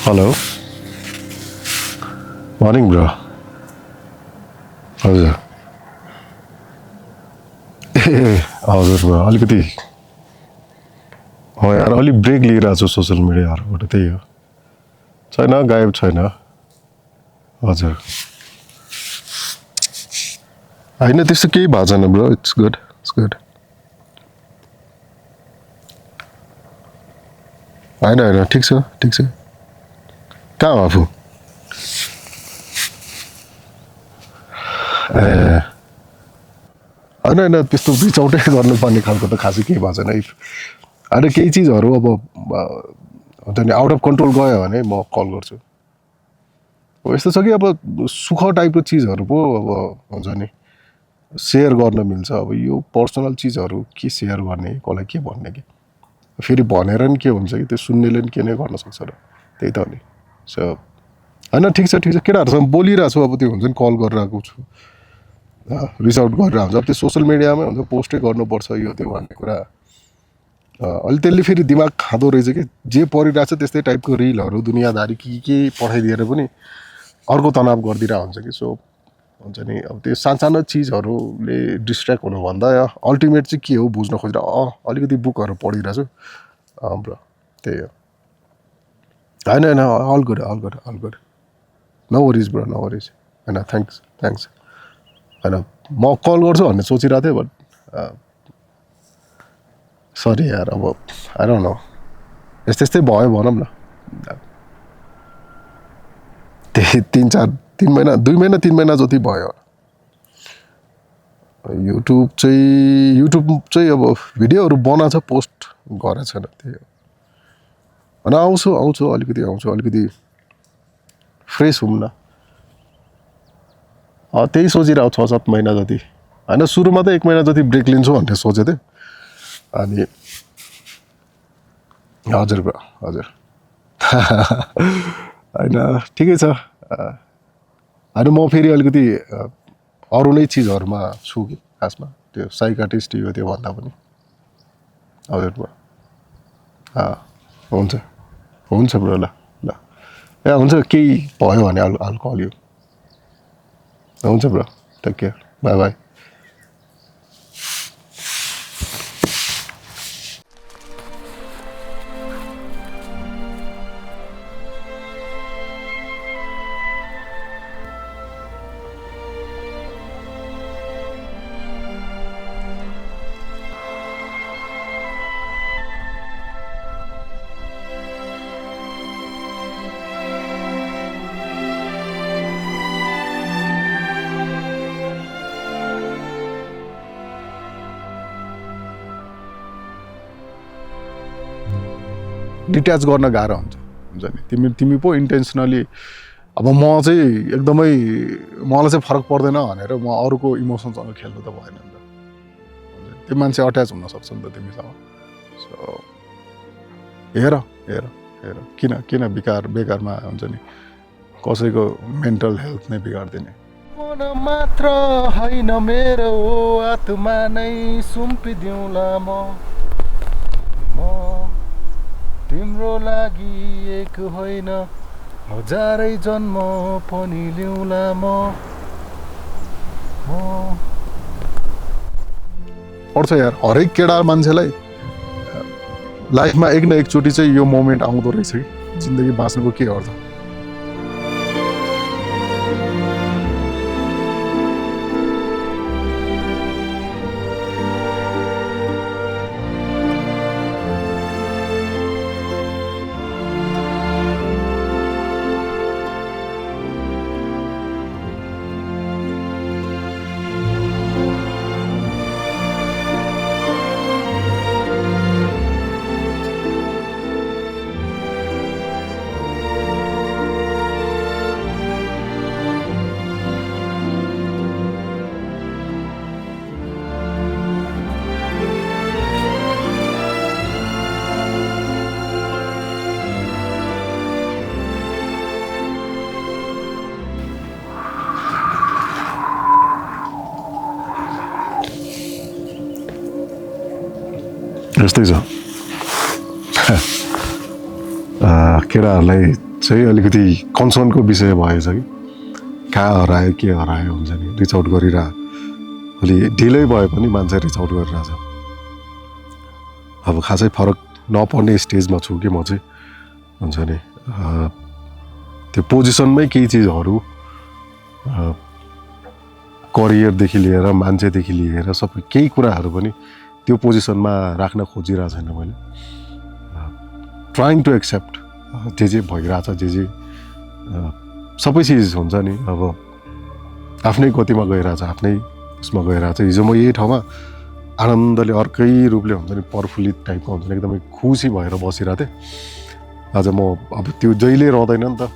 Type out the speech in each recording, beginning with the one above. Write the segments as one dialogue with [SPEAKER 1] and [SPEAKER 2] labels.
[SPEAKER 1] hello morning bro हजुर ए हजुर bro अलिकति यार अलिक ब्रेक लिइरहेको छु सोसियल मिडियाहरूबाट त्यही हो छैन गायब छैन हजुर होइन त्यस्तो केही भएको छैन ब्रो इट्स गुड होइन ठिक छ कहाँ हो आफू ए होइन त्यस्तो रिच आउटै गर्नुपर्ने खालको त खासै केही भएको छैन होइन केही चिजहरू अब हुन्छ नि आउट अफ कन्ट्रोल गयो भने म कल गर्छु अब यस्तो छ कि अब सुख टाइपको चिजहरू पो अब हुन्छ नि सेयर गर्न मिल्छ अब यो पर्सनल चिजहरू के सेयर गर्ने कसलाई के भन्ने कि फेरि भनेर नि के हुन्छ कि त्यो सुन्नेले नि के नै गर्न सक्छ र त्यही त हो नि सो होइन ठिक छ केटाहरूसँग बोलिरहेको छु अब त्यो हुन्छ नि कल गरिरहेको छु रिच आउट गरेर हुन्छ अब त्यो सोसियल मिडियामै हुन्छ पोस्टै गर्नुपर्छ यो त्यो भन्ने कुरा अहिले त्यसले फेरि दिमाग खाँदो रहेछ कि जे परिरहेको छ त्यस्तै टाइपको रिलहरू दुनियाँदारी के पठाइदिएर पनि अर्को तनाव गरिदिरहेको हुन्छ कि सो हुन्छ नि अब त्यो सानो चिजहरूले डिस्ट्र्याक्ट हुनुभन्दा अल्टिमेट चाहिँ के हो बुझ्न खोजिरहेको अलिकति बुकहरू पढिरहेको छु ब्रो त्यही हो होइन all good no worries bro no worries होइन थ्याङ्क्स होइन म कल गर्छु भन्ने सोचिरहेको थिएँ बट सरी यार अब आई डोन्ट नो यस्तै भयो भनौँ न त्यही 3 महिना जति भयो युट्युब चाहिँ अब भिडियोहरू बनाएको छ पोस्ट गरेको छैन त्यही हो होइन आउँछु अलिकति फ्रेस हुँ न त्यही सोचिरहेको 6-7 महिना जति होइन सुरुमा त 1 महिना जति ब्रेक लिन्छु भन्ने सोचेको थिएँ अनि हजुर ब्रो हजुर होइन ठिकै छ होइन म फेरि अलिकति अरू नै चिजहरूमा छु कि खासमा त्यो साइकाटिस्ट यो त्यो भन्दा पनि हजुर ब्रो हुन्छ ब्रो ल ए हुन्छ केही भयो भने I'll call you हुन्छ bro take care bye detach गर्न गाह्रो हुन्छ नि तिमी पो इन्टेन्सनली अब म चाहिँ एकदमै मलाई चाहिँ फरक पर्दैन भनेर म अरूको इमोसनसँग खेल्नु त भएन नि त त्यो मान्छे अट्याच हुन सक्छ नि त तिमीसँग सो हेर किन बेकारमा हुन्छ नि कसैको मेन्टल हेल्थ नै बिगार्दिने मन मात्र होइन मेरो आत्मा नै सुम्पिदिउँला म तिम्रो लागि एक होइन हजारै जन्म पनि लिउँला म पर्छ यार हरेक केटा मान्छेलाई लाइफमा एक न एकचोटि चाहिँ यो मोमेन्ट आउँदो रहेछ कि जिन्दगी बाँच्नुको के अर्थ यस्तै छ केटाहरूलाई चाहिँ अलिकति कन्सर्नको विषय भएछ कि कहाँ हरायो के हरायो हुन्छ नि रिच आउट गरिरह अलि ढिलै भए पनि मान्छे रिच आउट गरिरहेछ अब खासै फरक नपर्ने स्टेजमा छु कि म चाहिँ हुन्छ नि त्यो पोजिसनमै केही चिजहरू करियरदेखि लिएर मान्छेदेखि लिएर सबै केही कुराहरू पनि त्यो पोजिसनमा राख्न खोजिरहेको छैन मैले ट्राइङ टु एक्सेप्ट जे भइरहेछ जे सबै चिज हुन्छ नि अब आफ्नै गतिमा गइरहेछ आफ्नै उसमा गइरहेछ हिजो म यही ठाउँमा आनन्दले अर्कै रूपले हुन्छ नि प्रफुल्लित टाइपको हुन्छ नि एकदमै खुसी भएर बसिरहेको थिएँ आज म अब त्यो जहिले रहँदैन नि त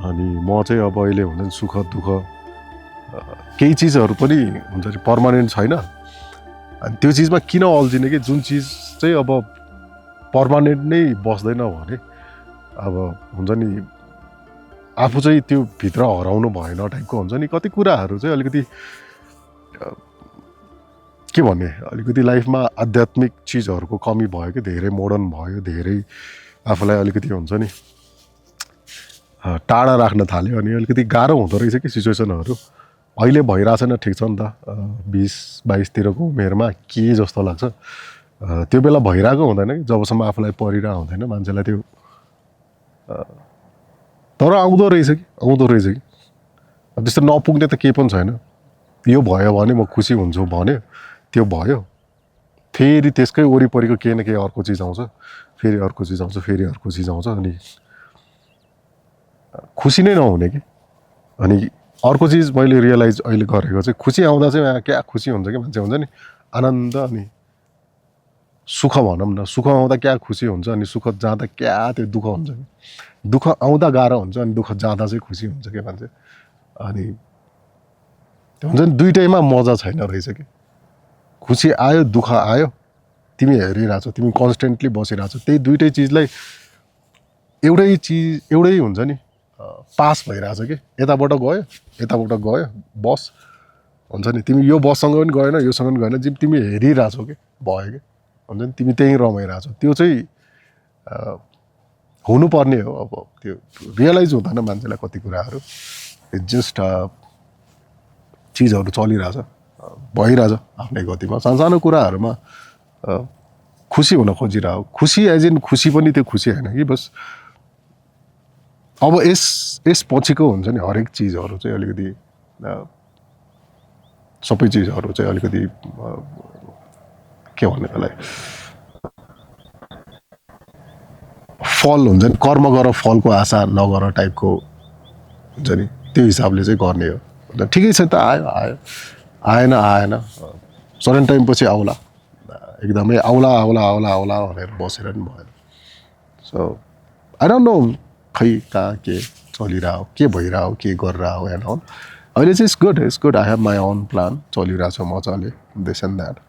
[SPEAKER 1] अनि म चाहिँ अब अहिले हुन्छ नि सुख दुःख केही चिजहरू पनि हुन्छ नि पर्मानेन्ट छैन अनि त्यो चिजमा किन अल्झिने कि जुन चिज चाहिँ अब पर्मानेन्ट नै बस्दैन भने अब हुन्छ नि आफू चाहिँ त्यो भित्र हराउनु भएन टाइपको हुन्छ नि कति कुराहरू चाहिँ अलिकति के भन्ने अलिकति लाइफमा आध्यात्मिक चिजहरूको कमी भयो कि धेरै मोडर्न भयो धेरै आफूलाई अलिकति हुन्छ नि टाढा राख्न थाल्यो अनि अलिकति गाह्रो हुँदो रहेछ कि सिचुएसनहरू अहिले भइरहेछ ठिक छ नि त 20-22तिरको उमेरमा के जस्तो लाग्छ त्यो बेला भइरहेको हुँदैन कि जबसम्म आफूलाई परिरहेको हुँदैन मान्छेलाई त्यो तर आउँदो रहेछ कि अब त्यस्तो नपुग्ने त केही पनि छैन यो भयो भने म खुसी हुन्छु भने त्यो भयो फेरि त्यसकै वरिपरिको केही न केही अर्को चिज आउँछ फेरि अर्को चिज आउँछ फेरि अर्को चिज आउँछ अनि खुसी नै नहुने कि अनि अर्को चिज मैले रियलाइज अहिले गरेको चाहिँ खुसी आउँदा चाहिँ क्या खुसी हुन्छ कि मान्छे हुन्छ नि आनन्द अनि सुख भनौँ न सुख आउँदा क्या खुसी हुन्छ अनि सुख जाँदा क्या त्यो दुःख हुन्छ कि दुःख आउँदा गाह्रो हुन्छ अनि दुःख जाँदा चाहिँ खुसी हुन्छ कि मान्छे अनि हुन्छ नि दुइटैमा मजा छैन रहेछ कि खुसी आयो दुःख आयो तिमी हेरिरहेछौ तिमी कन्सटेन्टली बसिरहेछौ त्यही दुइटै चिजलाई एउटै हुन्छ नि पास भइरहेछ कि यताबाट गयो बस हुन्छ नि तिमी यो बससँग पनि गएन योसँग पनि गएन तिमी हेरिरहेछौ कि भयो कि हुन्छ नि तिमी त्यहीँ रमाइरहेछौ त्यो चाहिँ हुनुपर्ने हो अब त्यो रियलाइज हुँदैन मान्छेलाई कति कुराहरू इट्स जस्ट चिजहरू चलिरहेछ भइरहेछ आफ्नै गतिमा सानो कुराहरूमा खुसी हुन खोजिरहेको खुसी एज इन खुसी पनि त्यो खुसी होइन कि बस अब यस पछिको हुन्छ नि हरेक चिजहरू चाहिँ अलिकति सबै चिजहरू चाहिँ अलिकति के भन्ने त्यसलाई फल हुन्छ नि कर्म गर फलको आशा नगर टाइपको हुन्छ नि त्यो हिसाबले चाहिँ गर्ने हो ठिकै छ त आएन सडन टाइम पछि आउला एकदमै आउला भनेर बसेर नि भएन सो आई डोन्ट नो खै कहाँ के चलिरहेको के भइरहेको के गरिरहेको एन्ड अल अहिले चाहिँ it's good I have my own plan चलिरहेको छ मजाले दिस एन्ड द्याट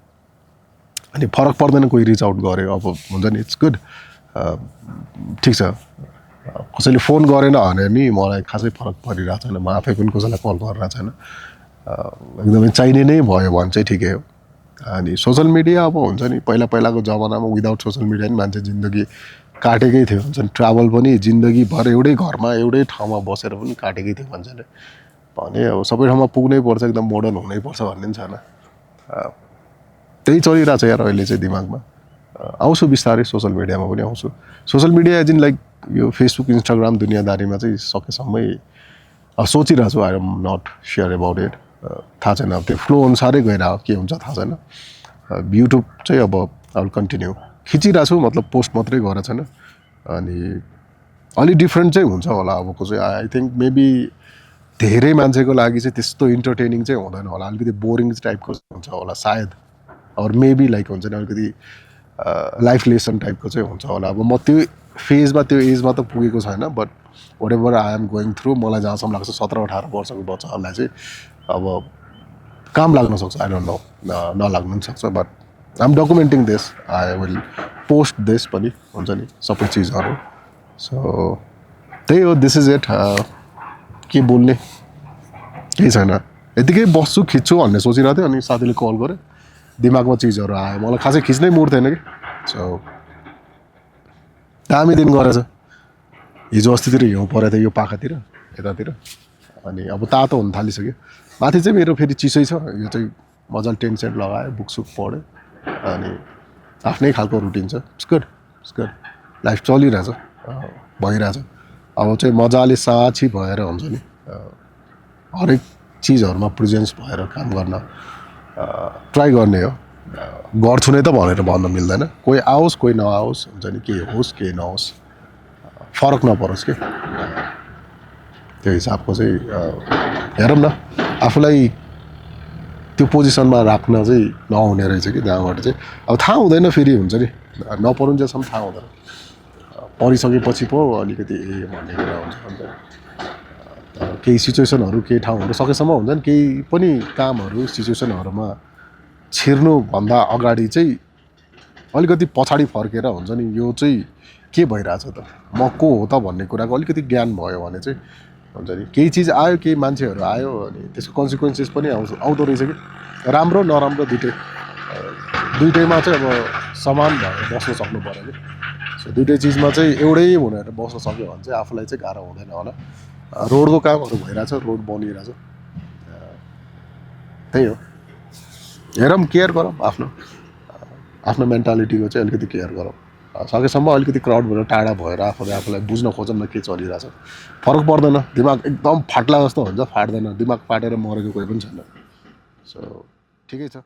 [SPEAKER 1] अनि फरक पर्दैन कोही रिच आउट गर्यो अब हुन्छ नि इट्स गुड ठिक छ कसैले फोन गरेन भने नि मलाई खासै फरक परिरहेको छैन म आफै पनि कसैलाई कल गरिरहेको छैन एकदमै चाहिने नै भयो भने चाहिँ ठिकै हो अनि सोसल मिडिया अब हुन्छ नि पहिलाको जमानामा विदाउट सोसल मिडिया नि मान्छे जिन्दगी काटेकै थियो हुन्छ नि ट्राभल पनि जिन्दगीभर एउटै घरमा एउटै ठाउँमा बसेर पनि काटेकै थियो मान्छेले भने अब सबै ठाउँमा पुग्नै पर्छ एकदम मोडर्न हुनैपर्छ भन्ने पनि छैन त्यही चलिरहेछ यार अहिले चाहिँ दिमागमा आउँछु बिस्तारै सोसल मिडियामा पनि आउँछु social media as in like यो फेसबुक इन्स्टाग्राम दुनियाँदारीमा चाहिँ सकेसम्मै सोचिरहेको छु I am not sure about it थाहा छैन अब त्यो फ्लो अनुसारै गइरहेको के हुन्छ थाहा छैन युट्युब चाहिँ अब आई विल कन्टिन्यू खिचिरहेको छु मतलब पोस्ट मात्रै गरेको छैन अनि अलि डिफ्रेन्ट चाहिँ हुन्छ होला अबको चाहिँ आई थिङ्क मेबी धेरै मान्छेको लागि चाहिँ त्यस्तो इन्टरटेनिङ चाहिँ हुँदैन होला अलिकति बोरिङ टाइपको हुन्छ होला सायद अर मेबी लाइक हुन्छ नि अलिकति लाइफ लेसन टाइपको चाहिँ हुन्छ होला अब म त्यो फेजमा त्यो एजमा त पुगेको छैन but whatever I am going through मलाई जहाँसम्म लाग्छ 17-18 वर्षको बच्चाहरूलाई चाहिँ अब काम लाग्न सक्छ आई डोन्ट नो नलाग्नु पनि सक्छ but I am documenting this I will post this पनि हुन्छ नि सबै चिजहरू सो त्यही हो दिस इज इट के बोल्ने केही छैन यतिकै बस्छु खिच्छु भन्ने सोचिरहेको थिएँ अनि साथीले कल गऱ्यो दिमागमा चिजहरू आयो मलाई खासै खिच्नै मुड थिएन कि सो दामी दिन गरेछ हिजो अस्तितिर हिउँ परेको थियो यो पाखातिर यतातिर अनि अब तातो हुन थालिसक्यो माथि चाहिँ मेरो फेरि चिसै छ यो चाहिँ मजाले टेन्ट सेन्ट लगायो बुकसुक पढ्यो अनि आफ्नै खालको रुटिन छ इट्स गुड लाइफ चलिरहेछ भइरहेछ अब चाहिँ मजाले साक्षी भएर हुन्छ नि हरेक चिजहरूमा प्रेजेन्स भएर काम गर्न ट्राई गर्ने हो गर्छु नै त भनेर भन्न मिल्दैन कोही आओस् कोही नआओस् हुन्छ नि के होस् के नहोस् फरक नपरोस् के त्यो हिसाबको चाहिँ हेरौँ न आफूलाई त्यो पोजिसनमा राख्न चाहिँ नहुने रहेछ कि जहाँबाट चाहिँ अब थाहा हुँदैन फेरि हुन्छ नि नपरुन्जेलसम्म थाहा हुँदैन परिसकेपछि पो अलिकति भन्ने कुरा हुन्छ केही सिचुएसनहरू केही ठाउँहरू सकेसम्म हुन्छ नि केही पनि कामहरू सिचुएसनहरूमा छिर्नुभन्दा अगाडि चाहिँ अलिकति पछाडि फर्केर हुन्छ नि यो चाहिँ के भइरहेछ त म को हो त भन्ने कुराको अलिकति ज्ञान भयो भने चाहिँ हुन्छ नि केही चिज आयो केही मान्छेहरू आयो अनि त्यसको कन्सिक्वेन्सेस पनि आउँदो रहेछ कि राम्रो नराम्रो दुइटैमा चाहिँ अब समान भएर बस्न सक्नु पऱ्यो कि सो दुइटै चिजमा चाहिँ एउटै भनेर बस्न सक्यो भने चाहिँ आफूलाई चाहिँ गाह्रो हुँदैन होला रोडको कामहरू भइरहेछ रोड बनिरहेछ त्यही हो हेरौँ केयर गरौँ आफ्नो मेन्टालिटीको चाहिँ अलिकति केयर गरौँ सकेसम्म अलिकति क्राउडबाट टाढा भएर आफूलाई बुझ्न खोजौँ न के चलिरहेछ फरक पर्दैन दिमाग एकदम फाट्ला जस्तो हुन्छ फाट्दैन दिमाग फाटेर मरेको कोही पनि छैन सो ठिकै छ